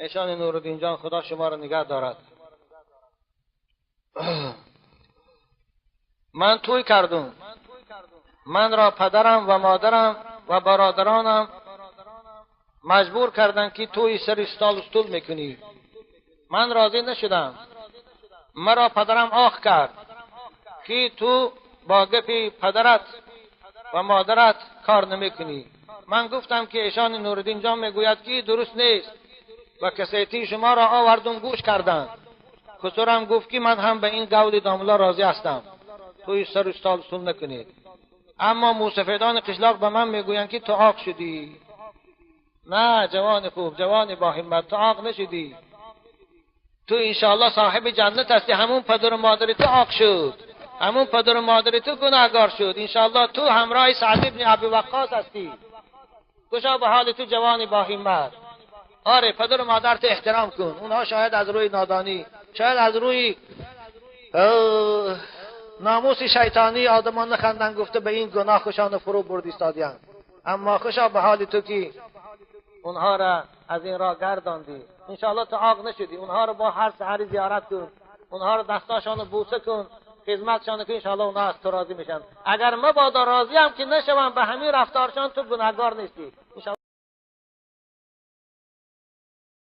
ایشان نورالدین جان خدا شما را نگه دارد. من توی کردم، من را پدرم و مادرم و برادرانم مجبور کردند که توی سر استال استول میکنی. من راضی نشدم. مرا پدرم آخ کرد که تو با گپی پدرت و مادرت کار نمیکنی. من گفتم که ایشان نورالدین جان میگوید که درست نیست و کسیتی شما را آوردم گوش کردند. خسرم گفت که من هم به این قول داملا راضی هستم، توی سر استال استول نکنید. اما موسفیدان قشلاق به من میگویند که تو عاق شدی. نه جوان خوب، جوان با همت، تو عاق نشدی، تو انشاءالله صاحب جنت هستی. همون پدر و مادر تو عاق شد، همون پدر و مادر تو گناهگار شد. انشاءالله تو همراه سعد ابن ابی وقاص هستی. گشا به حال تو جوان با همت. آره پدر و مادر تو احترام کن. اونها شاید از روی نادانی، شاید از روی ناموس شیطانی آدمان نخندن، گفته به این گناه خوشان فرو برد ایستادیان. اما خوشا به حال تو که اونها را از این راه گرداندی. انشاءالله تو عاق نشدی. اونها را با هر سحری زیارت کن، اونها را دستاشان رو بوسه کن، خدمتشان کن، انشاءالله اونها از تو راضی میشن. اگر مبادا راضی هم که نشوم به همین رفتارشان، تو گناهگار نیستی. انشاءالله.